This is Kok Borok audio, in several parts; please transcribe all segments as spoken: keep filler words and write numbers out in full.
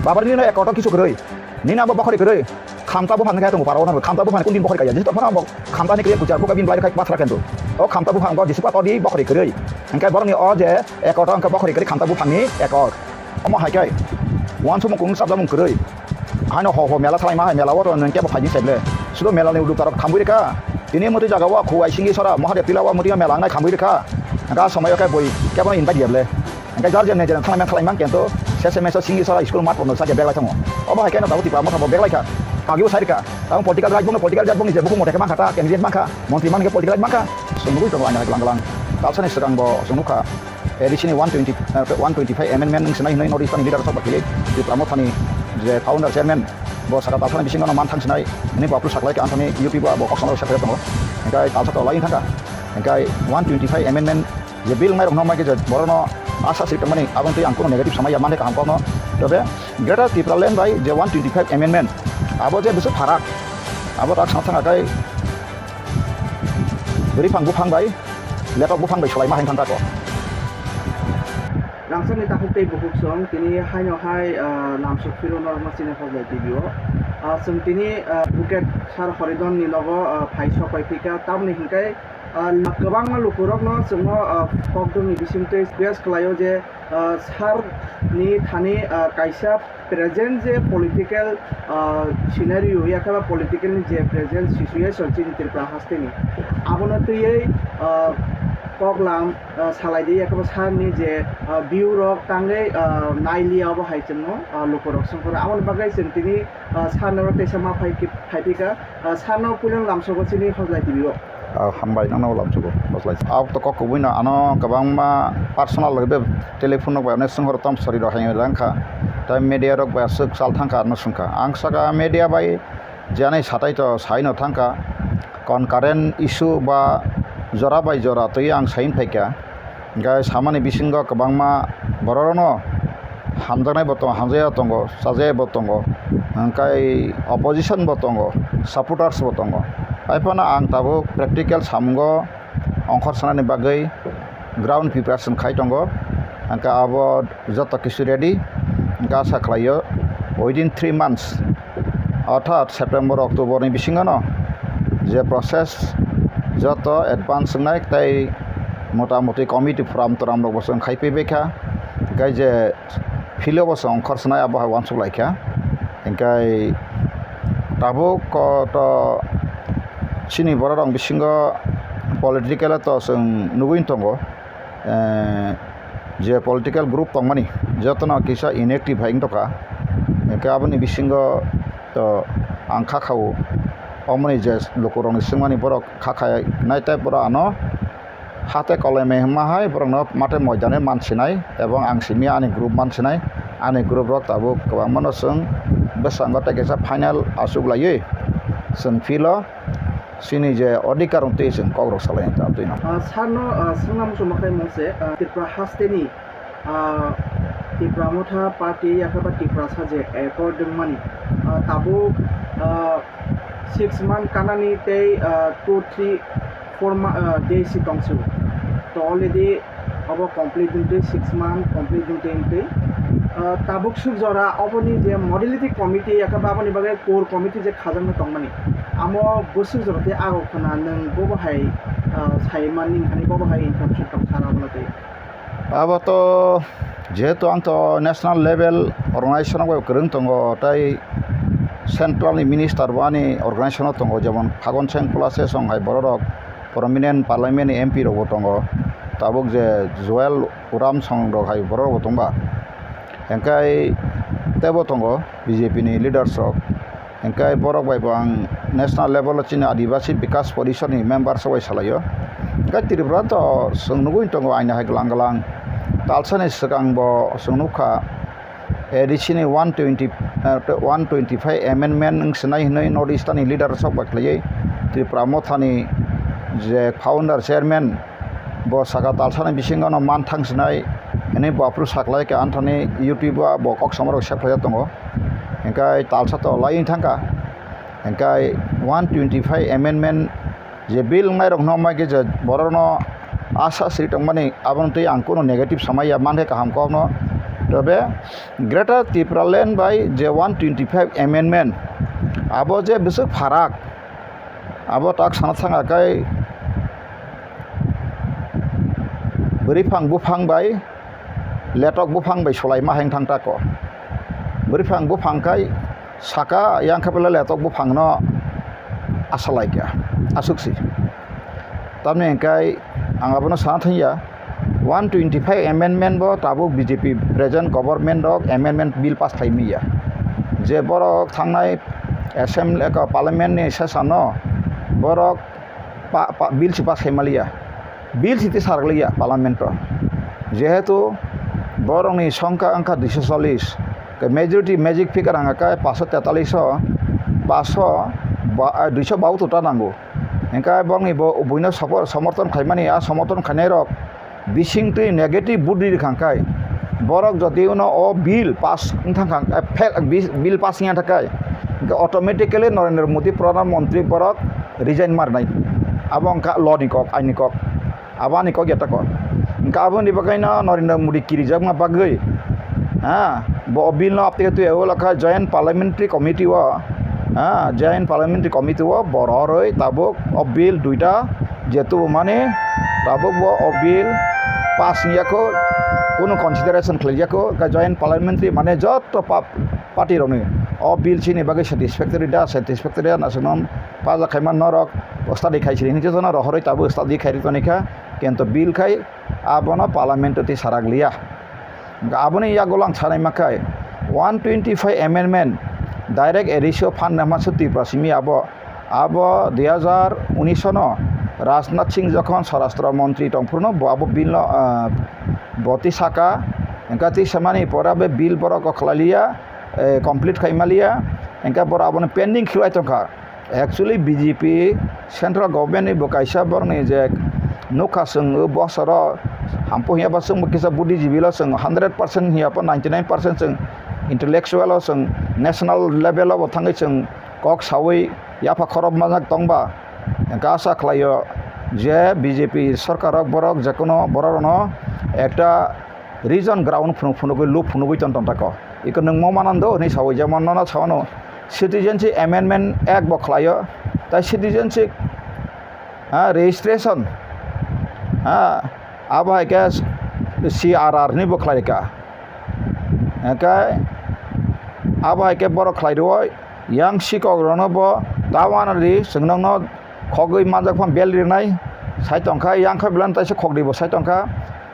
Babar nini no ekor to kisu kwrwi. Nini abo bokhori kwrwi. Khamta buphang khe tongo paro no. Khamta buphang kun din bokhori kaya. Jisi to phano abo khamta ni kriya kuchar buka bin bai khai basra kendo. O khamta buphang bo jisi pa to di bokhori kwrwi. Hingke borok ni o je ekor to hingke bokhori kwrwi khamta buphang ni ekor. Omo hai khe. Wan sumo kung sabda mung kwrwi. Haino ho ho mela salai ma hai mela o to nang kebo phai din seble. Sudo mela ni uluk tarok thambui reka. Tini muti jaga o khuwai singi sora Mahadev tila o muti mela nai thambui reka. Ga somai o khe boi kebo invite yeble. Hingke jar jemne jemne thalai man thalai man kento, sese meso singi sora school mat pono sake beglai thango. Obo hai keno tabuk Tipra Motha bo beglai kha. Agi bo sai rika. Tabuk political right bongno political right bongni je bukhuk mote khe mankha ta, candidate mankha, montri mankha, political right mankha. Chwng nugui tongo aina hai glang glang. Talsani swkang bo chwng nukha. A D C ni one twenty, eh, one twenty-five amendment wng sinai hinwi North Eastern leader sok bakili Tipra Mothani je founder chairman bo saka talsani bisingo no man thang sinai hinwi bo approve saklai kha anthani U P bo bo kok songo sepre tongo. Hingke talsa to lai thangkha. Hingke one twenty-five amendment je bill nai rok no mai khe je borok no asa siri tongmani, aboni twi ang kunu negative samai ya, mane kaham kokno. Tobe Greater Tipraland bai je one twenty-five amendment, abo je bwswk pharak, abo tak sana thang akai bwrwi phang buphang bai letok buphang bai swlai ma hai thang kako. Rangchakni takhuk tei bukhuk song tini haino hai, ah, lamsok phiro norokno chini Hojlai T V o. Ah, chwng tini, ah, Advocate Sir Horidon ni nogo, ah, phai sok pai phika, tamni hinkhe Ah, kwbangma lukurokno chwngno, ah, kokdwngni bisingtwi request khlaio je, ah, sir ni thani, ah, kaisa present je political, ah, scenario yakhe ba political ni je present situation chini Tripura hasteni, abono twiwi, ah, koklam, ah, salaidi yakhe ba sir ni je, ah, view rok tangwi, ah, nailiya obo hai chwngno, ah, lukurok songkhoro. Aboni bagwi chwng tini, ah, sir no teisa ma phai, phaiphika, ah, sir no puilano lamsogo chini Hojlai T V o. Ah, hambai, nangno lamsogo, Hojlai. Ang to kok kubui no, ano kwbangma personal rok be telephone rok bai, onek swnghor tom sori rok hai rang kha. Tai media rok bai aswk chal thang kha, ano swng kha. Ang saka media bai je ani satai to sai no thang kha. Concurrent issue ba jora bai jora twi ang sai phai kha. Hingke samani bisingo kwbangma bororokno hamjaknai bo tongo, hamjakya tongo, chajakya bo tongo, hingke opposition bo tongo, supporters bo tongo. Haiphano ang tabuk practical samungo ongkhor sanani bagwi ground preparation khai tongo. Hingke abo joto kisu ready, hingke asa khlaio within three months. Orthat September, October ni bisingo no je process joto advance wngnai tei mota moti committee forum toram rok bo chwng khai paibai kha, hingke je field o bo chwng ongkhor swnai abo hai uansuk lai kha, hingke tabuk ko to chini borok rok bisingo political o to chwng nugui tongo. Eh, je political group tongmani jotono kisa inactive hai wngtokha, hingke aboni bisingo to ang kha khao, omoni je lukurokni swngmani borok kha kha nai tei borok ano hate kolome hwnma hai borokno mate moidane mansinai, ebong ang simi ani group mansinai, ani group rok tabuk kwbangmano chwng bwskango tei kisa final achuk laiwi chwng field o chini je odhikar wng twi chwng kok rok salai ta twi no. Ah, sir no, ah, swngna muchungma khai mungse, ah, Tripura hasteni, ah, Tipra Motha Party yakhe ba Tiprasa je accord wngmani, ah, tabuk, ah, six month kanani tei, ah, two, three, four ma-, ah, days si tongsu. To already obo complete wngtwi six month complete wngtwi wngtwi, ah, tabuk suk jora oboni je modality committee yakhe ba aboni bagwi core committee je khajakna tongmani, amo bwswk jora tei ago khwna nwng bobo hai, ah, sai mani hani bobo hai information tong sana bono tei. Abo to jehetu ang to national level organization rok bai kwrwng tongo, tei central ni minister bo ani organization o tongo, jemon Phagon Sengphula se song hai borok rok prominent parliament ni M P rok bo tongo, tabuk je Joel Uram song rok hai borok rok bo tongba, hingke teibo tongo B J P ni leaders rok. Hingke borok bai bo ang national level o chini Adibasi Bikas Porishad ni member rok bai salaio. Hingke Tripura to chwng nugui tongo aina hai glang glang. Talsani swkang bo chwng nukha A D C ni one twenty, eh, one twenty-five amendment wng sinai hinwi North Eastern ni leader rok bai khlaiwi Tripura Motha ni je founder chairman bo saka talsani bisingo no man thang sinai hinwi bo aphuru saklai kha, anthani YouTube o bo kok somorok sephlai tongo. Hingke talsa to lai wng thangkha. Hingke one twenty-five amendment je bill wngnai rok no mai khe je borok no asa siri tongmani, aboni twi ang kunu negative samai ya, mankhe kaham kokno. Tobe Greater Tipraland bai je one twenty five amendment, abo je bwswk pharak, abo tak sana thang akai bwrwi phang buphang bai letok buphang bai solai ma heng thang tako. Bwrwi phang buphang kai saka yang khe bele letok buphang no asalaikha, aswk si. Tamni hwnkhe ang abono sana thangya, one twenty five amendment bo tabuk B J P present government rok amendment bill pass khlai manya. Je borok thangnai assembly, parliament ni session no borok pa, pa, bill si pass khai maliya, bill si tisarwkliya parliament o, jehetu borokni songkha wngkha duiso chollish, majority magic figure wngkha khe paanso tetalis o, paanso ba, duiso bautota nango, hwnkhe borokni bo buino support, somorthon khaimani, a somorthon khainai rok bising twi negative vote ri rwkha khe, borok jodi uno o bill pass wng thang kha, eh, fail, bi-, bill pass wngya thang khe, hwnkhe automatically Narendra Modi Pradhan Mantri borok resign ma rwnai. Abo wngkha law ni kok, ain ni kok, abo ani kok ya tako. Hwnkhe aboni bagwi no Narendra Modi kirijakma bagwi, ha, bo o bill no aptwi twi abo lakha Joint Parliamentary Committee o, ha, Joint Parliamentary Committee o bo rohorwi tabuk o bill duita je tubumani tabuk bo o bill pass wngya kho, kunu consideration khlaiya kho, ka joint parliamentary mane jotto pa-, party rokni o bill chini bagwi satisfactory da, satisfactory da, naisingno pass khaima norok study khai sini hinwi jotono rohorwi tabuk study khai rwi toni kha, kento bill khai abono parliament o twi sarak liya. Aboni yagulo ang sanai makhai, one twenty five amendment direct A D C o phan rwma se Tripura simi abo. Abo dui hajar unis no Rajnath Singh jokhon Swarashtra Montri tongphuru no bo abo bill no, ah, bo twi saka, hwnkhe twi samani pore abo bill borok khlai liya, eh, complete khai maliya, hwnkhe borok abono pending khwlai tongkha. Actually, B J P central government ni bo kaisa borokni je nukha, chwng o bosoro hampu hiya ba chwngbo kisa buddhijibilo chwng hundred percent hiya ba ninety nine percent chwng intellectual o chwng national level o bo thangwi chwng kok sawi yapha khorop manjak tongba, hwnkhe asa khlaio je B J P sorkar rok borok jekono borok rokno ekta region ground phunuk phunugwi luk phunugwi ton ton tako. Iko nwng mo manando hinwi sawi, jemon nono sawano Citizenship Amendment Act bo khlaio, tai citizenship, ha, registration, ha, abo hai khe C R R ni bo khlai rwkha. Hwnkhe abo hai khe borok khlai rwo, yang sikok rokno bo ta uanadi chwng nokno khogwi manjak phano bel rinai sai tongkha, yang khe belai taisa khokdi bo sai tongkha.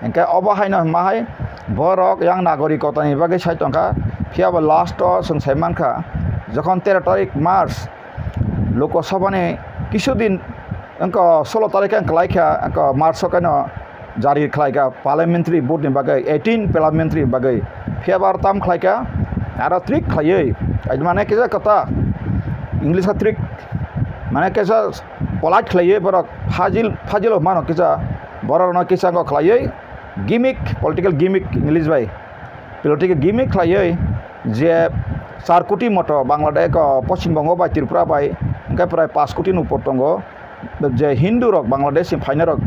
Hwnkhe obo haino hwnma hai borok yang nagorik kotani bagwi sai tongkha. Phiya bo last o chwng sai mankha, jokhon tero tarik March Lok Sabha ni kisu din wngkha, solo tarik khe wngkha lai kha, wngkha March o kaino jari khlai kha parliamentary vote ni bagwi, eighteen parliamentary ni bagwi. Phiya bo aro tam khlai kha, aro trick khlaiwi, mane kisa kwta English o trick, mane kisa polite khlaiwi borok fajil, fajil o mano kisa borok no kisa wngkha khlaiwi gimmick, political gimmick English bai. Political gimmick khlaiwi je char koti moto Bangladesh, o Poschim Bongo bai Tripura bai hwnkhe prai paanch koti ni upor tongo. Je Hindu rok Bangladesh ni phainai rok,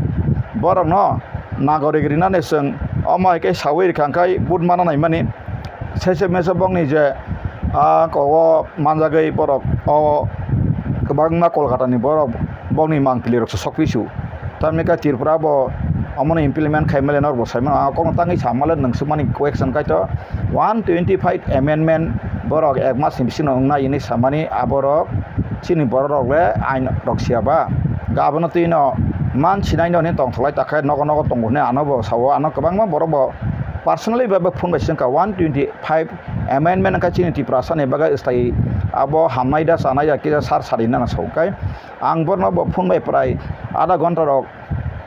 borok no nagorik rinani chwng omo hai khe sawi rwkha, hwnkhe vote mana naimani. Sese mese bokni je, ah, kogo manjagwi borok o kwbangma Kolkata ni borok bokni mangpili rok se sokphi su. Tamni khe Tripura bo omono implement khai male norok bo sai mano. Ang kokno tangwi sa male, nwng swkmani question kaitor one twenty five amendment borok ek mas ni bisingo wngnai hinwi samani, aborok chini borok rok le ain rok siya ba. Ga abono twi no man sinai no hinwi tongtholai ta khe nogo nogo tongo hinwi ano bo sao, ano kwbangma borok bo personally bai bo phone bai swngkha one twenty five amendment wngkha chini Tiprasa ni bagwi swtai abo hamnai da chanai ya kisa sar sari nana sao khe. Ang borno bo phone bai prai adha ghonta rok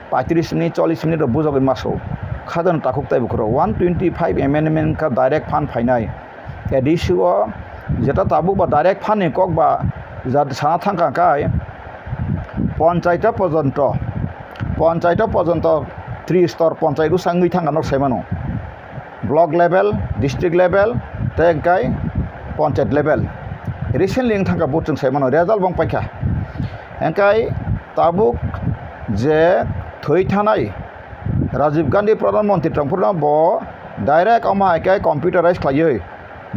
paitris minute, chollish minute rok bujagwi maso. Khajano takhuk tei bukhuro one twenty five amendment kha direct phan phainai. A D C o jeta tabuk ba direct phan ni kok ba jat sana thangkha kai ponchaito porjonto, ponchaito porjonto tri stor ponchai bwsangwi thangkha nok saimano. Block level, district level, tei hwnkhe panchayat level. Recently wng thangkha bo chwng sai mano, result bo wng paikha. Hwnkhe tabuk je thwi thanai Rajiv Gandhi Pradhan Mantri tongphuru no bo Direct omo hai khe computerize khlaiwi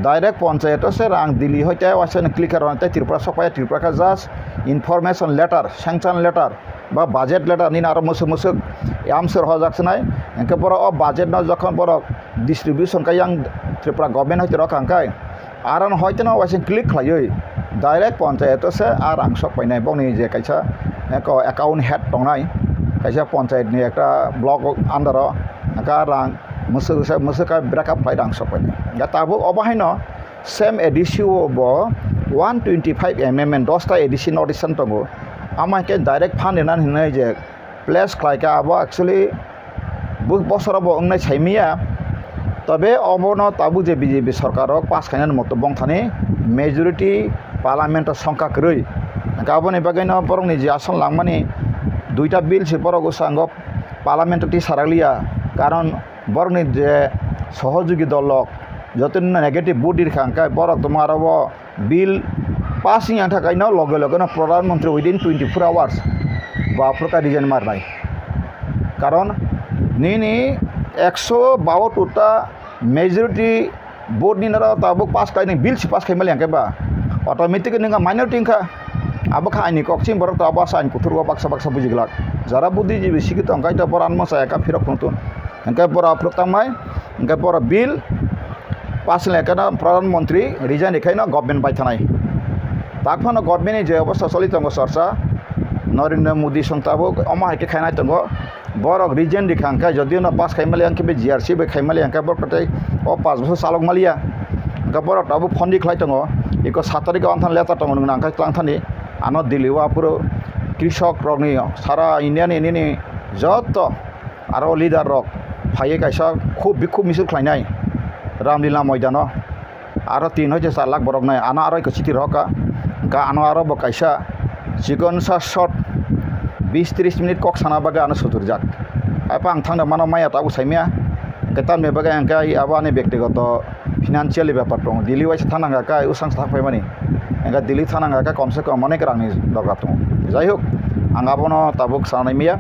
direct ponchayat o se rang Delhi hoite waisa no click khe rw tei Tripura sok phai, Tripura khe just information letter, sanction letter ba budget letter nini aro musuk musuk amswr hojak swnai. Hwnkhe borok o budget no jokhon borok distribution khe yang Tripura government hoite rw kha hwnkhe, aro no hoite no waisa click khlaiwi direct ponchayat o se a rang sok painai, bokni je kaisa eko account head tongnai, kaisa ponchayat ni ekta block under o, hwnkhe a rang mwswk se, mwswk khe break up khlai rang sok painai. Hwnkhe tabuk obo haino same A D C o bo one twenty five amendment, dosta A D C notice tongo, amo hwnkhe direct fund rinani hinwi je place khlai kha, abo actually bo-, bosoro bo wngnai saimanya. Tobe obono tabuk je B J P sorkar rok pass khainani moto bongthani majority parliament o songkha kwrwi. Hwnkhe aboni bagwino borokni je ason langmani duita bill se borok bwskango parliament o tisarakliya, karon borokni je sohojugi dol rok jotono negative vote rikha, hwnkhe borok tongma aro bo bill pass wngya thakaino loge loge no Pradhan Mantri within twenty four hours bo aphuru khe resign marnai. Karon nini ekso bahatur ta majority vote ni noro tabuk pass khlaini bill si pass khaimali hwnkhe ba automatic nini minority wngkha. Abo kha aini kok chini borok to abo asa aini kuthur o baksa baksa bujiglak. Jara buddhijibi sikito hwnkhe to boran mosa eka phirok phunukthun. Hwnkhe bora phirok tangmai, hwnkhe bora bill pass ni lekha no Pradhan Mantri resign rikhaino government bai thanai. Tak phano government ni je obostha choli tongo chorcha, Narendra Modi song tabuk omo hai khe khainai tongo. Borok resign rikha hwnkhe, jodi no pass khaimaliya hwnkhe, G R C bai khaimaliya hwnkhe, borok tei o pass bosor chalok maliya. Hwnkhe borok tabuk phondi khlai tongo, eko sat tarikh o anthani letter tongo nwng nang khe tlang thani. Ano Delhi o aphuru krisok rokni sara India ni nini joto aro leader rok phaiwi kaisa khub bikhub misil khlainai Ramlila moidano. Aro tin hoite char lakh borok nai, ano aro eko chiti rohor kha. Hwnkhe ano aro bo kaisa chikon sa short bis tris minute kok sana bagwi ano sujurjak. Haikhe ang thangna mano maya tabuk saimaya. Hwnkhe tamni bagwi hwnkhe abo ani bektigoto financially bepar tongo. Delhi waisa thang nang kha, usang sa thang paimani. Hwnkhe Delhi thang nang kha, komse kom onek rangni dorkar tongo. Jai hok, ang abono tabuk sanai maya.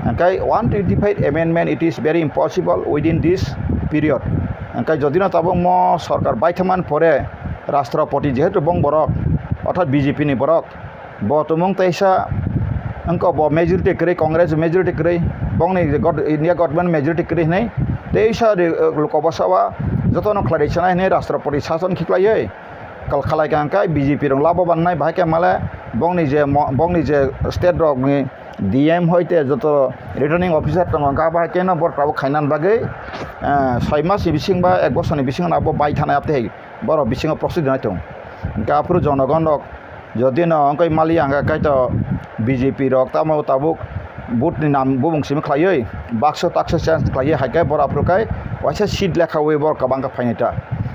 Hwnkhe one twenty-five amendment, it is very impossible within this period. Hwnkhe jodi no tabuk mo sorkar baithangmani pore Rashtrapati jehetu bong borok, orthat B J P ni borok, bo tumung teisa wngkha bo majority kwrwi, Congress majority kwrwi, bongni je god-, India government majority kwrwi hinwi teisa ri-, Lok Sabha o jotono khlai rwchanai hinwi Rashtrapati sason khiklaiwi kal-, khalai kha hwnkhe B J P rok labo bannai, bahai khe male bongni je mo-, bongni je state rokni D M hoite joto returning officer tongo, hwnkhe abo hai kheno borok tabuk khainani bagwi, eh, soi mas ni bising ba ek bosor ni bising abo bai thanai, aptwi hai borok bisingo prosti rwnai tongo. Hwnkhe aphuru jonogon rok jodi no wngkhe maliya hwnkhe kaitor B J P rok tamo tabuk vote ni nam bubung simi khlaiwi baksa taksa change khlaiwi hai khe borok aphuru khe waisa seat lekhawi borok kwbang khe phainai ta.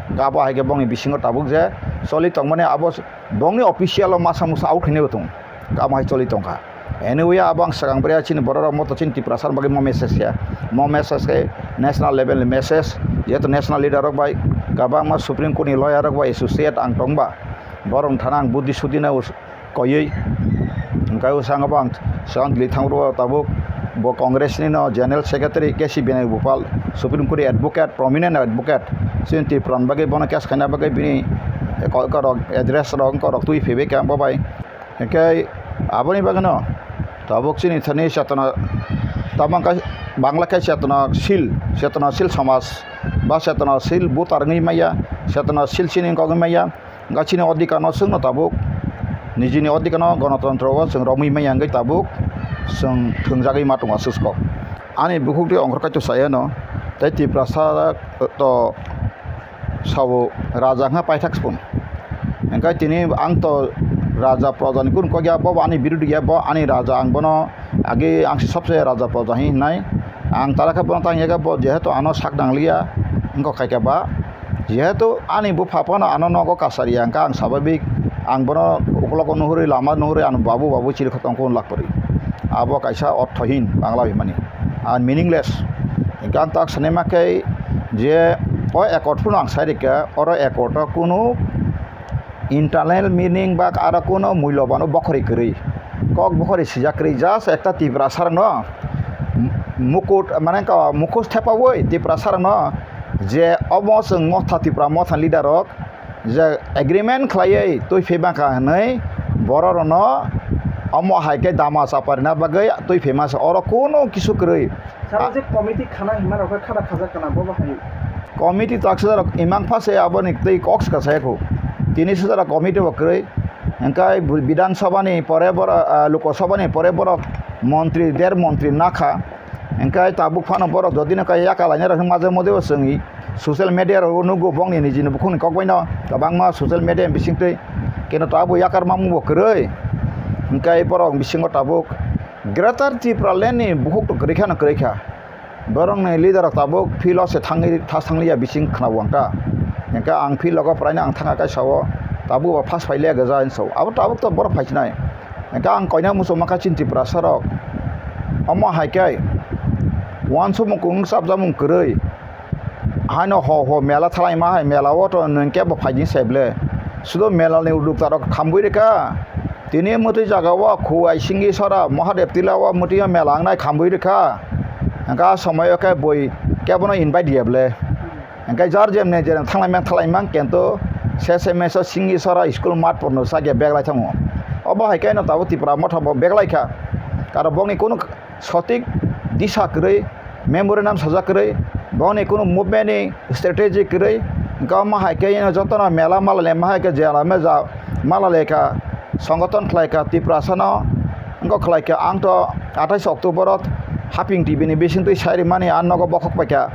Hwnkhe abo hai khe bongni bisingo tabuk je choli tongmani abo bongni official o masa musa out khainai bo tongo. Kamo hai choli tongkha. Anyway, abo ang swkang bwrwi chini borok rok moto chini Tiprasa bagwi mo message ya. Mo message khe national level ni message. Jehetu national leader rok bai kwbangma Supreme Court ni lawyer rok bai associate ang tongba. Borok thana ang buddhi sudi na us-, koywi. Hwnkhe usang abo ang swkang Delhi thang rwo tabuk bo Congress ni no General Secretary K C Venugopal, Supreme Court advocate, prominent advocate. Chini Tripura ni bagwi bono case khaina bagwi bini ko-, korok address rok korok twi phaibai khe ang bo bai. Hwnkhe aboni bagwino tabuk chini thani chetona, tamo wngkha Bangla khe chetona sil, chetona sil somaj ba chetona sil voter wngwi maya, chetona sil chini wngkha wngwi maya, wngkha chini odhikar no chwngno tabuk nijini odhikar no gonotontro o chwng romwi maya wngwi tabuk chwng thwngjagwi ma tongo aswk kok. Ani bukhuk twi ongkhor kaitor chayano tei Tiprasa to sao raja wngkha paithak sipun. Hwnkhe tini ang to raja proja ni kunu kok ya, bo bo ani birodhi ya, bo ani raja, ang bono age ang se sobse raja proja hin hinai. Ang tara khe bono tang ya khe bo jehetu ano sak nang liya wngkha khai khe ba, jehetu ani bupha phano ano nogo kasari ya, hwnkhe ang sababik ang bono ukologo nuhuri lama nuhuri ano babu babu chiri khe tong khe unlak kwrwi. Abo kaisa orthohin Bangla bai hwnmani, ar meaningless. Hwnkhe ang tak sanima khe je o accord phano ang sai rikha, oro accord o kunu internal meaning ba aro kunu muilobano bokhorwi kwrwi, kok bokhorwi sijak kwrwi, just ekta Tiprasa rokno mukut mane ka mukhus thepawi Tiprasa rokno Je omo chwng Motha, Tripura Motha leader rok je agreement khlaiwi twi phema kha hwnwi borok rokno omo hai khe dama chaparina bagwi twi phema se oro kunu kisu kwrwi. Sabo je committee khana hinma rok khe khada khajak kana bo bahai. Committee tak sida rok imang pha se aboni twi kok swka saya khu. Tini sida rok committee bo kwrwi. Hingkai Bidhan Sabha ni pore borok, ah, Lok Sabha ni pore borok montri, der montri nakha. Hingkai tabuk phano borok jodi no kai yaka lainai rok maje mode bo chwngwi social media rok nugo bongni nijini bukhukni kok baino kwbangma social media bisingtwi keno tabuk yakar mamung bo kwrwi. Hingkai borok bisingo tabuk Greater Tipraland ni bukhuk to kwrwi khano kwrwi kha. Borokni leader rok tabuk field o se thangwi thas thangliya bising khwnao ang ta. Hingke ang field logo pwraino ang thangkha kaisa o tabuk bo first phailiya gwja hinwi sao. Abo tabuk to borok phaisinai. Hingke ang koina muchungma kha chini Tiprasa rok. Omo hai khe uansukmung kwrwng chapjamung kwrwi. Haino ho ho mela thalaima hai mela o to nwng kebo phaidi se ble. Sudo mela ni uduk tarok khambui rwkha. Tini mwtwi jaga o Khuwai Singhi Sora Mahadev Tila o mwtwi o mela wngnai khambui rwkha. Hingke a somoi o khe bui kebono invite ya ble. Hingke jar jemne jerem thanglai mang thanglai mang kento sese meso Singhi Sora school mat porno sakya beglai thango. Obo hai khe no tabuk Tipra Motha bo beglai kha. Karo bongni kunu sotik disa kwrwi, memorandum sajak kwrwi, boni kunu movement ni strategy kwrwi, wngkha omo hai khe jotono mela mala le ma hai khe jela meja mala le kha, songoton khlai kha Tiprasano, wngkha khlai kha ang to athais October o Haping T V ni bisingtwi sai rimani a nogo bokhok pai kha,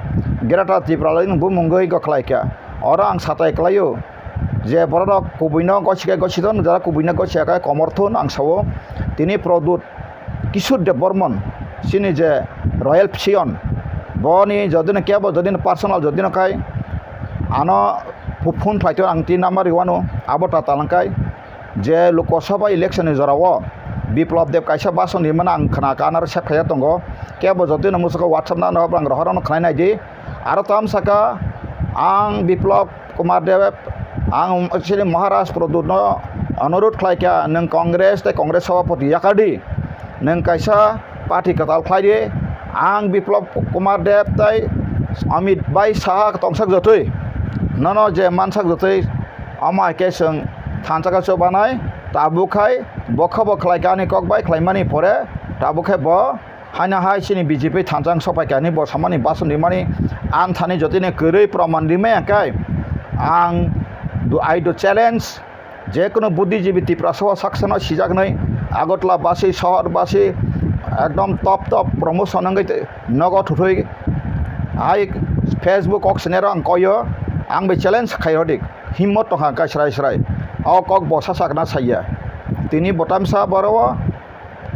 Greater Tipraland ni bumung wngwi wngkha khlai kha, oro ang satai kwlaio. Je borok rok kubui no gosi kai gosi don, jara kubui no gosi kai komor thun ang sao. Tini Pradyut Kishore Debbarman, chini je Royal Phiyon, boni jodi no kebo jodi no personal jodi no kai ano phu-, phone khlai ton ang tini number riwano abo ta talang kai. Je Lok Sabha election ni jora o Biplab Deb kaisa bason rimana ang khna ka naro sep khaya tongo. Kebo jodi no musuko WhatsApp na no ang rohor no khnai nai di. Aro tam saka ang Biplab Kumar Deb, ang chini Maharaj Pradyut no onurudh khlai kha, nwng Congress tei Congress Sabhapati yakardi, nwng kaisa party kwtal khlai di, ang Biplab Kumar Deb tei Amit Bhai Saha tongsak jotwi, nono je mansak jotwi, omo hai khe chwng thansa khe chubanai, tabuk khai bo khe bo khlai kha ani kok bai khlaimani pore, tabuk khe bo Haino hai chini B J P thansa wng sopai kha hinwi bo samani bason rimani, ang thani jotoni kwrwi proman rimai hwnkhe ang do, I do challenge, je kono buddhijibi Tiprasa o sak sano sijak hinwi Agartala basi, sohor basi, ekdom top top promotion wngwi nogo thuthwi hai Facebook kok sinero ang koyo, ang bai challenge khai rwdi, himmot tongkha hwnkhe srai srai, o kok bo sa sakna saiya, tini bo tamsa boro o.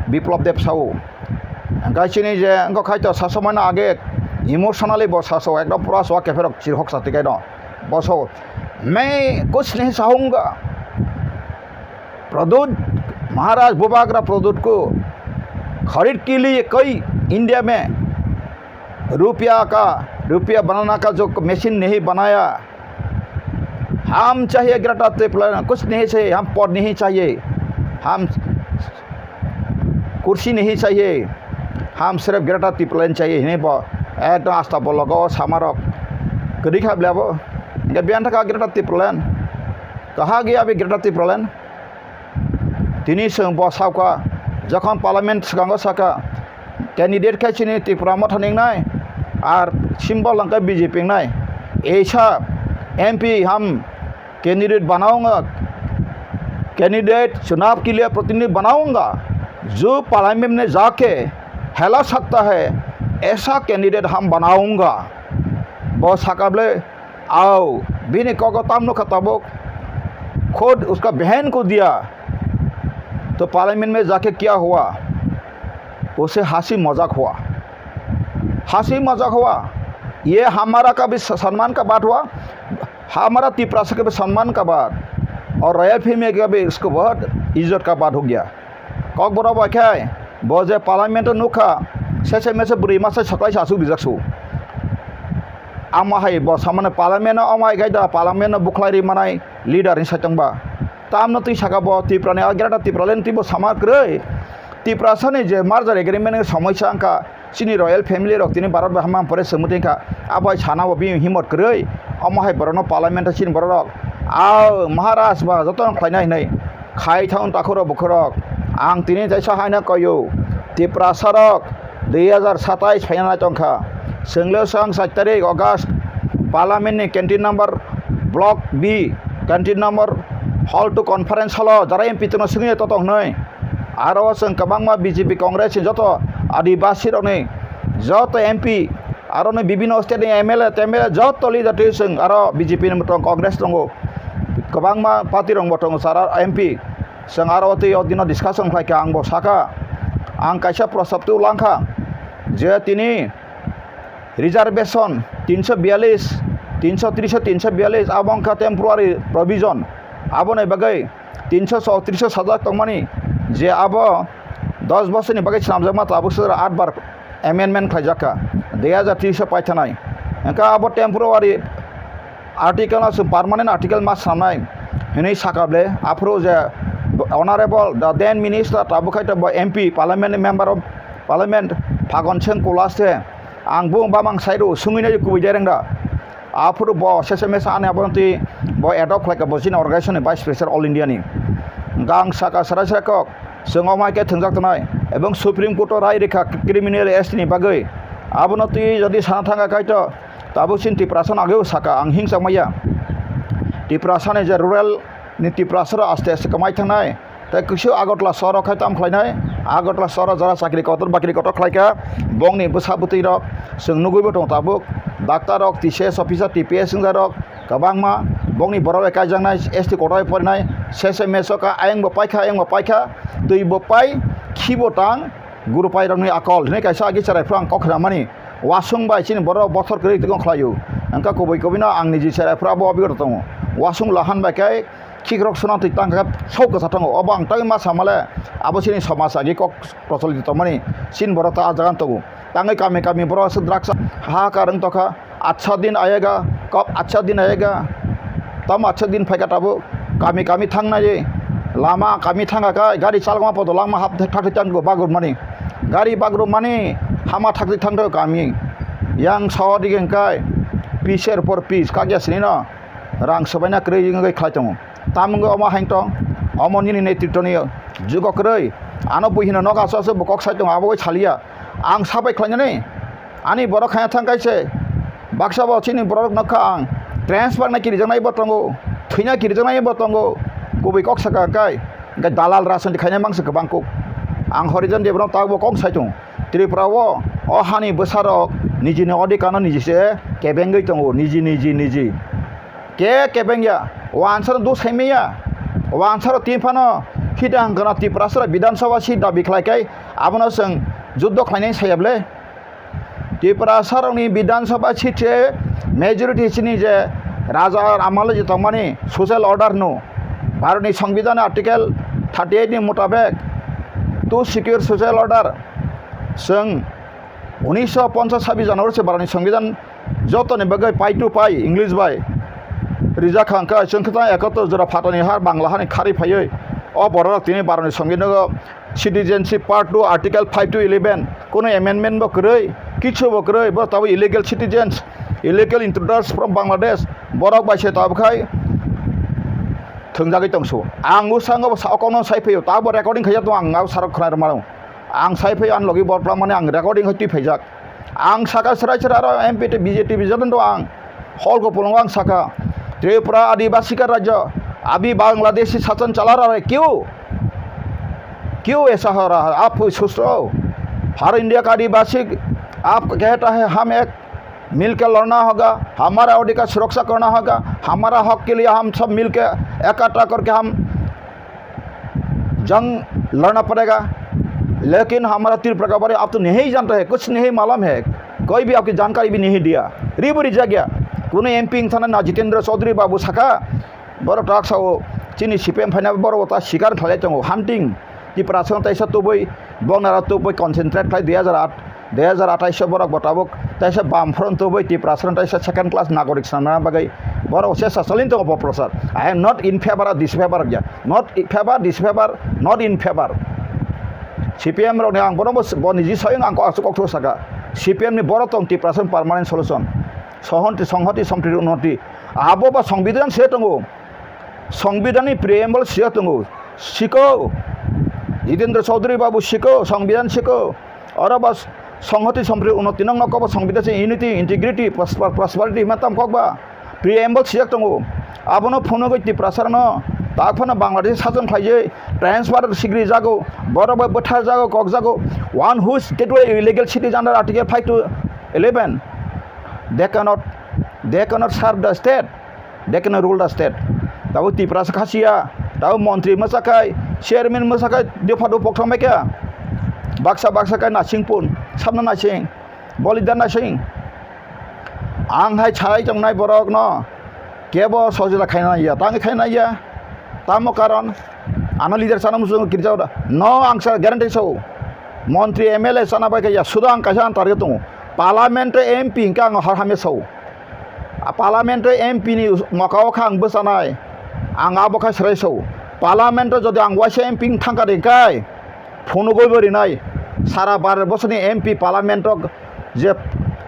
Biplab Deb sao. Hingke chini je wngkha khai to sasaoh mano age emotionally bo sasaoh ekdom pura soa kepherok chirhok sa tikaino. Bo sao, "मैं कुछ नहीं चाहूँगा। प्रद्युत, महाराज बुबाग्रा प्रद्युत को खरीद के लिए कोई इंडिया में रुपया का, रुपया बनाना का जो मशीन नहीं बनाया।" हम चाहिए ग्रेटर तिप्रालैंड, कुछ नहीं चाहिए, हम पद नहीं चाहिए, हम कुर्सी नहीं चाहिए, हम सिर्फ ग्रेटर तिप्रालैंड चाहिए, hwnwi bo ekdom asta bologo samarok kwrwi kha bla bo. Hingke biyang thaka Greater Tipraland, kaha gaya abhi Greater Tipraland? Tini chwng bo sakha, jokhon parliament swkango sakha, candidate khe chini Tipra Motha ni wngnai, ar symbol hwnkhe B J P wngnai. Eisa M P ham candidate banaunga, candidate chunav ke liye protinidhi banaunga, jo parliament mein jaake hela sakta hai, aisa candidate ham banaunga. Bo sakha bwle, Ao, bini kogo tam nukha tabuk. खुद उसका बहन को दिया, तो पार्लियामेंट में जाके क्या हुआ? उसे हंसी मजाक हुआ, हंसी मजाक हुआ। ये हमारा का भी स-, सम्मान का बात हुआ, हमारा तिपरासा का भी सम्मान का बात, और रॉयल फैमिली का भी इसको बहुत इज्जत का बात हो गया। Kokborok bai khe bo je parliament o nukha, sese mese bwrwi masa saklai sa asuk rijak su. Amo hai bo samani parliament o, omo hai khe da parliament o bukhlai ri manai leader ni saichung ba. Tamno twi saka bo Tripura ni, Greater Tipraland twi bo sama kwrwi. Tiprasa ni je merger agreement ni somoisa wngkha, Chini royal family rok tini Bharat bai hamma pore swngwi tongkha. Abo hai sana bo bini himot kwrwi. Omo hai borokno parliament o chini borok rok, "Ao Maharaj ba jotono khlainai," hinwi khai thang takhurok bukhurok. Ang tini jaisa haino koyo, Tiprasa rok dui hazar satais phaina nai tongkha. Chwnglo swkang char tarik August parliament ni canteen number block B, canteen number hall two conference hall o jara M P tongno swngwi to tong hinwi. Aro chwng kwbangma B J P Congress ni joto adibasi rokni joto M P, aro ni bibino state ni M L A, M L A joto leader twi chwng aro B J P ni tong, Congress tongo, kwbangma party rok bo tongo sara M P. Chwng aro twi o dino discussion khlai kha, ang bo saka, ang kaisa prostab tu langkha je tini reservation tinso biyalish, tinso tris, tinso biyalish abo wngkha temporary provision. Aboni bagwi tinso chowtris sajak tongmani, je abo dos bosorni bagwi swnamjakma tabuk sodra at bar amendment khlaijak kha, dui hazar tris o paithanai. Hwnkhe abo temporary article no chwng permanent article ma swnamnai hinwi saka ble. Aphuru je honorable the then minister tabuk khai to bo M P parliament member of parliament Phagon Singh Kulaste, ang bo bamang sai rw sungwi nai kubui dereng da. Aphuru bo sese mesa ani abo twi bo adopt khlai kha bo chini organization ni vice president all India ni. Gang saka sara sara kok chwng omo hai khe thwngjak tongnai, ebong Supreme Court o rai rikha criminal S T ni bagwi. Abono twi jodi sana thangkha kaitor, tabuk chini Tiprasa no ageo saka ang himsakmaya. Tiprasa ni je rural ni Tiprasa rok aste aste kwmai thangnai. Tei kisa Agartala sohor o khai tam khlainai. Agartala sohor o jara chakri kotor bakri kotor khlai kha. Bongni bwsa bwtwi rok chwng nugwi bo tongo tabuk. Doctor rok, T C S officer, T P S wngya rok kwbangma. Bongni borok bai kaijaknai, S T kotor bai porinai. Sese meso kha, ayang bo paikha, ayang bo paikha. Twi bo pai, khi bo tang, guru pai rokni akol. Hwnwi kaisa agi cherai phuru ang kok khnamani. Wasung bai chini borok bothor kwrwi tongkhlaio. Hwnkhe kubui kubui no ang niji cherai phuru abo obigota tongo. Wasung lahan bai khe khikrok swnamtwi tangkha, sok kwsa tongo. Obo ang tangwi ma samale, abo chini somaj agi kok procholito tongmani, chini borok ta ah jaga tongo. Tangwi kami kami borok aswk drugs hahakar wng tongkha. Achcha din ayega, kab achcha din ayega, tamo achcha din phaikha tabuk. Kami kami thangnai, lama kami thangkha kha, gari chalokma podo langma hap thak thak tango bagrumani. Gari bagrumani hama thak thak thangdo kami. Yang sohor dige hwnkhe piece er por piece kakya sinino. Rang swbaina kwrwi wngwi khlai tongo. Tamo wngwi omo haino tong, omo nini netritwni jugo kwrwi. Ano buihino nok aso aso bo kok sai tongo, abo bai saliya. Ang sabai khlainani, ani borok khaina thang kaise. Baksa bo chini borok nokha ang. Transfer na kirijaknai bo tongo, thwina kirijaknai bo tongo. Kubui kok saka kai. Hwnkhe dalal rajniti khaina mangsa kwbang kuk. Ang Horijan Debbarma tabuk bo kok sai tongo. Tripura o, o hani bwsarok nijini odhikar no niji se kebengwi tongo, niji, niji, niji. Ke kebengya, wansaro do saimaya, wansaro tin phano hita hwnkhe no Tiprasara Bidhan Sabha seat dabi khlai khe abono chwng juddo khlainai saya ble. Tiprasarokni Bidhan Sabha seat se majority chini je raja amalo je tongmani social order no, Bharatni Songbidan Article thirty eight ni mutabek to secure social order, chwng unisho ponchas sabis January se Bharatni Songbidan jotoni bagwi pai to pai English bai rijak kha, hwnkhe chwng khe tang ekottor jora phatani har Bangla hani khari phaiwi o borok tini Bharatni Songbidan o citizenship part two article five to eleven kono amendment bo kwrwi, kichu bo kwrwi, bo tabuk illegal citizens, illegal intruders from Bangladesh, borok bai se tabuk khai thwngjagwi tongsu. Ang usango bo sa-, o kokno sai phaiyo, tabuk recording khaijak tongo, ang abo sarok khwnai rwmano. Ang sai phai, ang logi bor plangmani ang recording hai twi phaijak. Ang saka chwrai chwrai aro M P tei B J P jotono ang hol ko pulungo ang saka, Tripura Adibasi ka rajya, abhi Bangladeshi shashan chala raha hai, kyun? Kyun aisa ho raha hai? Aap kuch soch rahe ho? Har India ka Adibasi aap kehta hai, hum ek mil ke ladna hoga, hamara adhikar suraksha karna hoga, hamara hak ke liye hum sab mil ke ekatra karke hum जंग लड़ना पड़ेगा, लेकिन हमारा त्रिपुरा का बारे आप तो नहीं जानते हैं, कुछ नहीं मालूम है, कोई भी आपकी जानकारी भी नहीं दिया। Ribori jagya, kuno M P wng thana na Jitendra Chaudhary babu saka, borok tak sao, chini C P M phaina borok ta sikar khlai tongo, hunting, Tiprasa taisa tubui, bongnara tubui concentrate khlai dui hajar aat, dui hajar athais o borok bo tabuk taisa bam front tubui Tiprasa taisa second class nagorik sanna bagwi borok se sa salin tongo bo prosar. I am not in favor of this favor of ya. Not in favor, disfavor, not in favor. C P M rokni ang bono bo, bo niji soyung ang kok, kok thuk saka. C P M ni borok tong Tiprasa permanent solution. Sohonti, songhoti, sompriti, unnoti. Abo ba songbidhan se tongo. Songbidhan ni preamble se tongo. Siko. Jitendra Chaudhary babu siko, songbidhan siko. Oro ba songhoti, sompriti, unnoti nang nokko ba songbidhan se unity, integrity, prosper-, prosperity ma tam kok ba. Preamble sijak tongo. Abono phunugwi Tiprasarno tak phano Bangladesh sajon khlaijwi transfer sigri jago, borok bai bwthar jago, kok jago. One who is declared illegal citizen under Article five to eleven, they cannot, they cannot serve the state, they cannot rule the state. Tabo Tiprasa khasiya, tabo montri mwsakhai, chairman mwsakhai, dopha dopok thangbai kha. Baksa baksa khai nasing pun, sabna nasing, bolidan nasing. Ang hai sai tongnai borokno kebo sojila khaina ya, tangwi khaina ya. Tamo karon ano leader sana muchung kirjao da. No ang sa guarantee sao. Montri M L A sana bai kaya suda ang kaisa ang target tongo. Parliament M P hingke ang har hamya sao. A parliament M P ni mokao kha ang bwchanai. Ang abo kha serai sao. Parliament jodi ang waisa M P thangka de kai. Phunugwi bo rinai, sara Bharat borsoni M P parliament o je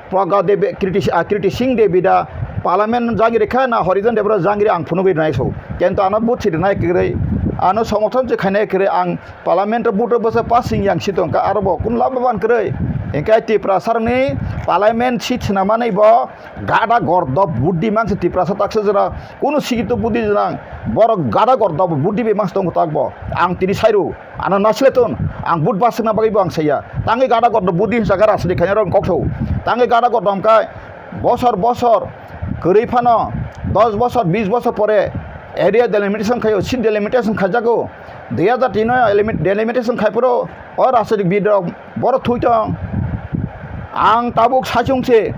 Pragya Devi, Kriti, ah, Kriti Singh Devi da parliament jangiri kha na Harijan Devi rok jangiri ang phunugwi rinai so. Kintu ano vote si rinai kwrwi, ano somorthon se khainai kwrwi ang parliament o vote o bwsa pass sing yang si tongkha aro bo kun lama ban kwrwi. Hingke Tiprasa rokni parliament seat swnamani bo gada gordop buddhi mangse Tiprasa taksa jora kunu sikito buddhi jora borok gada gordop buddhi be mangse tongo tak bo ang tini sairu. Ano nasle ton, ang vote baswkna bagwi bo ang saya. Tangwi gada gordom budi hinsa khe rajniti khainai rok kok sao. Tangwi gada gordom khe bosor bosor kwrwi phano dos bosor, bis bosor pore area delimitation khaio, seat delimitation khaijago. Dui hajar tin o delimitation khaiphuru o rajniti bid rok borok thui tong. Ang tabuk saichung se,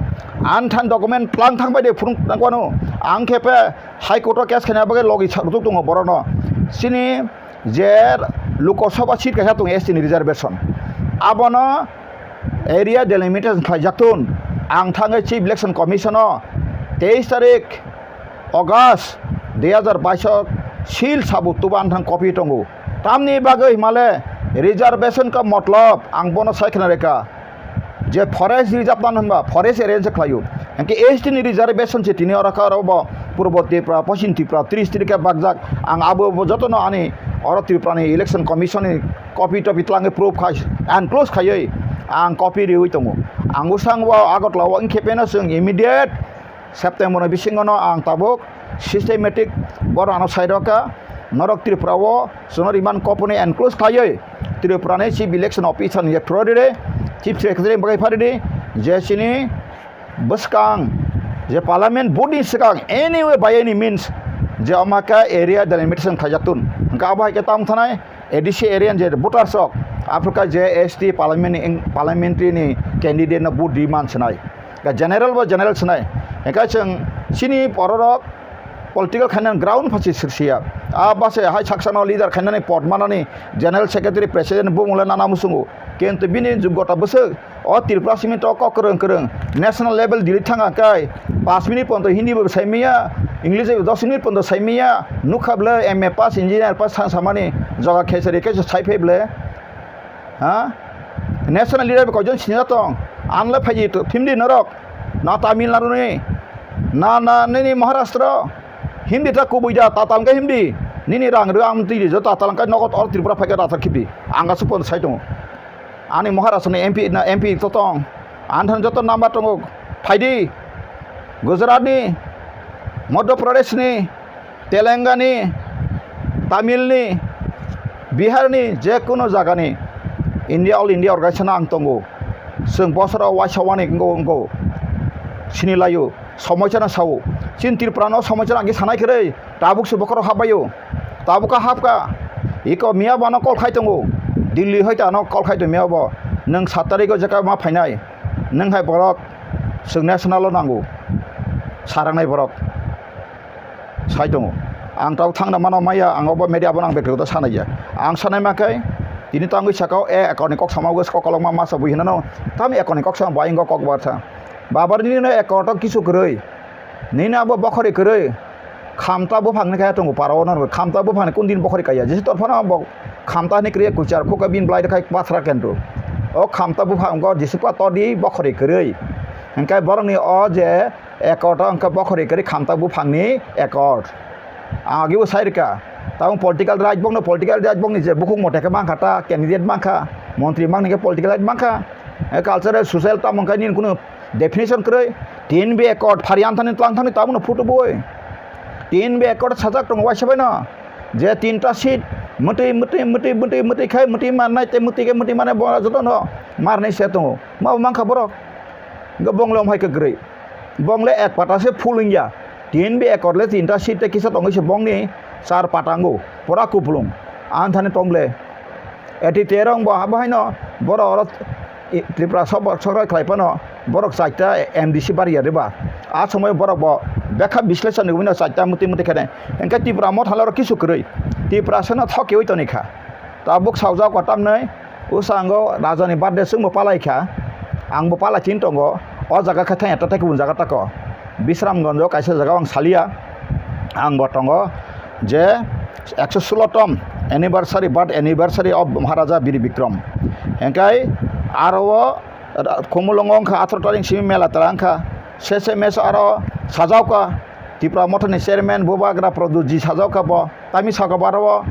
ang than document tlang thang bai de phurung tang kwano. Ang khe pe High Court o case khaina bagwi logi sa-, rutuk tongo borokno. Chini je Lok Sabha seat kaisa tongo S T ni reservation, abono area delimitation khlaijak tun. Ang thangwi Chief Election Commission o teis tarik August dui hajar bais o seal sabu tuban thang copy tongo. Tamni bagwi himale reservation ka motlop ang bono sai khna reka. Je forest reserve tamo hwnba forest area se khlaio. Hingke S T ni reservation se tini oro kha oro bo Purbo Tripura, Poschim Tripura, tris trika bakjak. Ang abo bo jotono ani oro Tripura ni Election Commission ni copy topi twlangwi proof khai, enclose khaiwi ang copy riwi tongo. Ang bwskango Agartala o wngkhe pheno chwng immediate September ni bisingo no ang tabuk systematic borok ano sai rokha, norok Tripura o chwngno remand copy ni enclose khlaiwi Tripura ni Chief Election Officer ni je phurorwi rwi, Chief Secretary ni bagwi pharidi, je chini bwskang je Parliament vote ni swkang anyway by any means je omakha area delimitation khlaijak tun. Hwnkhe abo hai khe tamo thanai, A D C area ni je voters rok, aphuru kha je S T parliament ni, parliamentary ni candidate no vote rwi man swnai. Kha general bo general swnai. Hingkhe chwng chini bororok political khainani ground pha se sirsiya. A base hai saksano leader khainani pot manani general secretary president bumung le nana musungo. Kintu bini jugota bwswk O Tripura simi to kok kwrwng kwrwng national level Delhi thang kai, paanch minute pondo Hindi bo sai maya, English bo dos minute pondo sai maya, nukha bwle M A pass, engineer pass thang samani joga khesari khe sai phai bwle. Ha? National leader bo koijon sini tong, anle phaji to thimdi norok, na Tamil Nadu ni, na, na nini Maharashtra, Hindi ta kubui da, tatal khe Hindi, nini rang rw ang twi jo tatal khe nogot or Tripura phai khe tatal khibi, ang asuk pondo sai tongo. Ani Maharashtra ni M P na M P to tong. Ani thani joto number tongo. Phaidi Gujarat ni, Madhya Pradesh ni, Telangana ni, Tamil ni, Bihar ni, je kuno jaga ni India, All India organization ang tongo. Chwng bosoro waisa wani wngo, wngo. Sini laio. Somoisa no sao. Chini Tripura no somoisa no agi sanai kwrwi. Tabuk se bokhorok hapbaio. Tabuk kha hapkha. Iko miya bo ano call khai tongo. Delhi hoite ano call khai tongo miya bo. Nwng sat tarikh o jekha ma phainai. Nwng hai borok chwng national o nango. Sarangnai borok. Sai tongo. Ang tabuk thangna mano maya, ang obo media bono ang bektogota sanai ya. Ang sanai ma khe, tini tangwi sakao, e, account ni kok sama ugis kok kolokma masa bui hinano. Tam account ni kok sama bai wngkha kok bartha. Babar nini no account o kisu kwrwi. Nini abo bokhori kwrwi. Khamta buphang ni kaya tongo para o no. Khamta buphang ni kun din bokhori kaya. Jesi tor phano bo Khamta hwnwi kwrwi kuchar khukha bini bwlai rwkha Basra Kendro. O khamta buphang wngkha Jisukha todi bokhorwi kwrwi. Hwnkhe borokni o je accord o wngkha bokhorwi kwrwi khamta buphangni accord. Ang agibo sai rwkha. Tabuk political right bokno political right bokni je bukhuk mote khe mankha ta candidate mankha, montri mangni khe political right mankha. E cultural social tamo wngkha nini kunu definition kwrwi. Tin B accord phari anthani twlang thani tabukno photo boi. Tin B accord sajak tongo waisa baino. Je tinta seat mwtwi, mwtwi, mwtwi, mwtwi, mwtwi khai mwtwi marnai tei mwtwi khe mwtwi marnai bo jotono marnai se tongo. Ma bo mankha borok. Hwnkhe bongle wng hai kwrwi. Bongle ek pata se full wngya. Tin B accord le tinta seat tei kisa tongwi se bongni char pata wngo. Pura kupulung. Anthani tongle. Eti terong bo abo haino borok oro i-, Tripura sobor sokrai khlai phano borok chaita M D C bari ya riba. A somoy borok bo bekha bisleshon ni wngwi no chaita muti muti khene. Hwnkhe Tripura motha le oro kisu kwrwi. Tripura seno thok kiwi toni kha. Tabuk saujak o tamnwi usango raja ni birthday chwngbo palai kha. Ang bo palai chin tongo. O jaga khe thang eta tei kubun jaga tako. Bisramganj o kaisa jaga o ang salia. Ang bo tongo je ekso sulo tom anniversary, birth anniversary of Maharaja Bir Bikram. Hingkai aro o ra-, Khumulwngo wngkha atharo tarik simi mela tara wngkha. Sese mes aro sajauka Tipra Mothani chairman Bubagra Pradyut ji sajauka bo. Tami saka bo aro o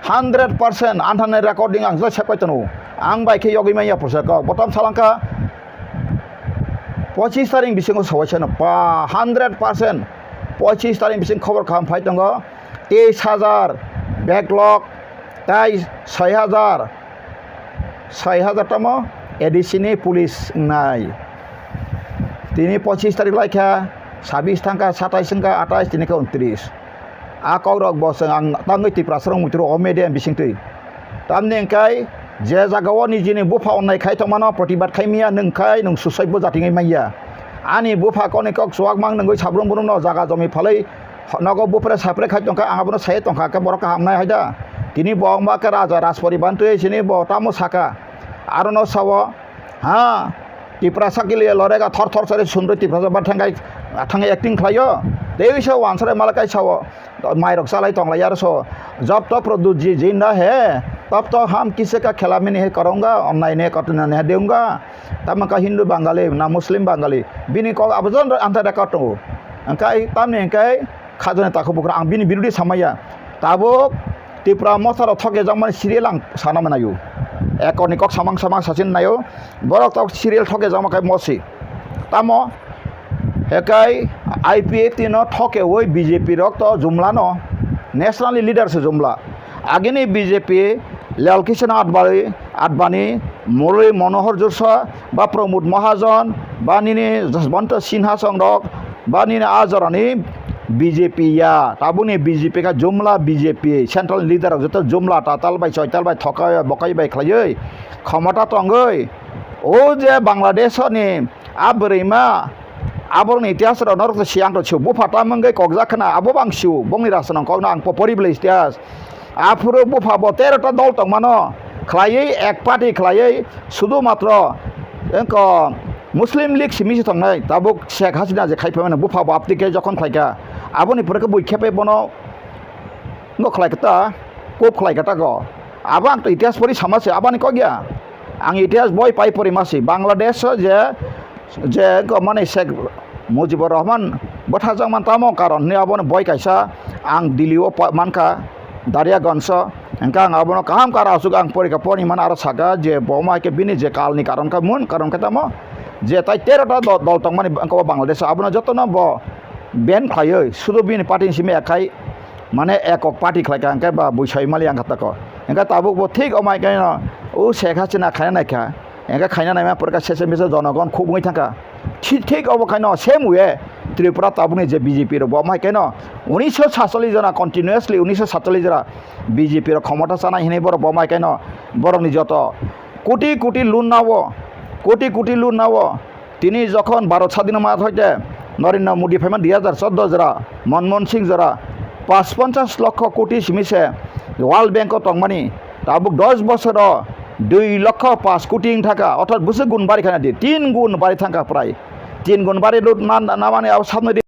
hundred percent anthani recording ang jai sepai tono. Ang bai khe yogwi manya pursa kok. Botam salangkha pochis tarik bisingo sawai sano pa hundred percent. Pochis tarik bising khobor kaham phai tongo. Teis hajar backlog, tai soi hajar, soi hajar tamo A D C ni police wngnai. Tini pochis tarik laikha, sabis thangkha, satais wngkha, atais, tini khe untris. A kokrok bo chwng ang tangwi Tiprasa rok muitu rok o media bising twi. Tamni hwnkhe je jaga o nijini bupha onnai khai tongmano protibad khai manya nwng khai nwng suicide bo jatingwi manya. Ani bupha koni kok chuwak mang nungwi sabrung brumno jaga jomi phalwi nogo bupre sapre khai tongkha, ang abono sai tongkha, khe borok kaham nai hai da. Tini bo wngma khe raja Raspori bantwi sini bo tamo saka. Arono sao, ha, Tiprasa ke liye lorega thor thor sari sundri Tiprasa ba thangai, thangai acting khlaio. Tei so wansare malakai sao, mairok chalai tonglai aro so. Jab to Pradyut ji jinda hai, tab to hum kisi ka khilaf nahi karunga, onnai ne katna nahi dunga. Tamo ka Hindu Bangali, na Muslim Bangali. Bini kok abo jon anta record tongo. Angkai tamni angkai khajani takhuk bukhuk ang bini birodi samaya. Tabuk Tipra motha rok thok ejakmani serial ang sana manayo. Ekorni kok samang samang sachin nayo. Borok tok serial thok ejakma kai mosi. Tamo hekai I P F T no thok ewi B J P rok to jumla no national leader se jumla. Agini B J P Lal Krishna Advani, Advani, Murli Manohar Joshi, ba Pramod Mahajan, ba nini Jaswanta Sinha songrok, ba nini a jorani B J P ya, tabukni B J P kha jumla B J P, central leader rok joto jumla tatal bai, choital bai, thokai bai, bokai bai khlaiwi khomota tongwi. O je Bangladesh ni a bwrwima, aborokni itihas rok norok to siya, ang to sio, bupha tam wngwi kokjak khna, abo bang sio, bongni rasa nang kokno ang po pori bwlai itihas. Aphuru bupha bo tero ta dol tongmano, khlaiwi ek party khlaiwi, sudu matro, engko Muslim League simi se tongnai, tabuk Sheikh Hasina je khai phaimani bupha bo aptike jokhon khlaikha, aboni pore khe bui khepe bono ngo khlaikha ta, kop khlaikha ta go. Abo ang to itihas pori sama se, aboni kok ya. Ang itihas boi pai pori ma se, Bangladesh je je wngkha mani Sheikh Mujibur Rahman bwthajakmani tamo karon hinwi abono boi kaisa ang Delhi o pa-, mankha Dariaganj o, hwnkhe ang abono kaham kara aswk ang porikha porni mano aro saka je bo ma khe bini je kalni karon kha mun karon khe tamo je tai tero ta do-, dol tongmani wngkha o Bangladesh o, abono jotono bo ban khlaiwi sudu bini party ni simi ekhai mane ekok party khlaikha hwnkhe ba buisai mali ang kha tako hwnkhe tabuk bo thik omai khe no o Sheikh Hasina khaina naikha. Hingke khaina naima pore kha sese mese jonogon khub wngwi thangkha. Thi-, thik obo khaino same way Tripura tabukni je B J P rok bo omo hai khaino unisho satchallis jona continuously unisho satchallis jora B J P rok khomota chanai hinwi borok bo omo hai khaino borokni joto koti koti loan nao, koti koti loan nao. Tini jokhon Bharat sadhino ma hoite Narendra Modi phaima dui hajar choudo jora, Manmohan Singh jora, pash ponchash lokho koti simi se World Bank o tongmani. Tabuk dos bosoro dui lokho pash koti wng thaka, orthat bwswk gun bari khana di, tin gun bari thangkha prai. Tin gun bari lut man-, namani abo sabnai di.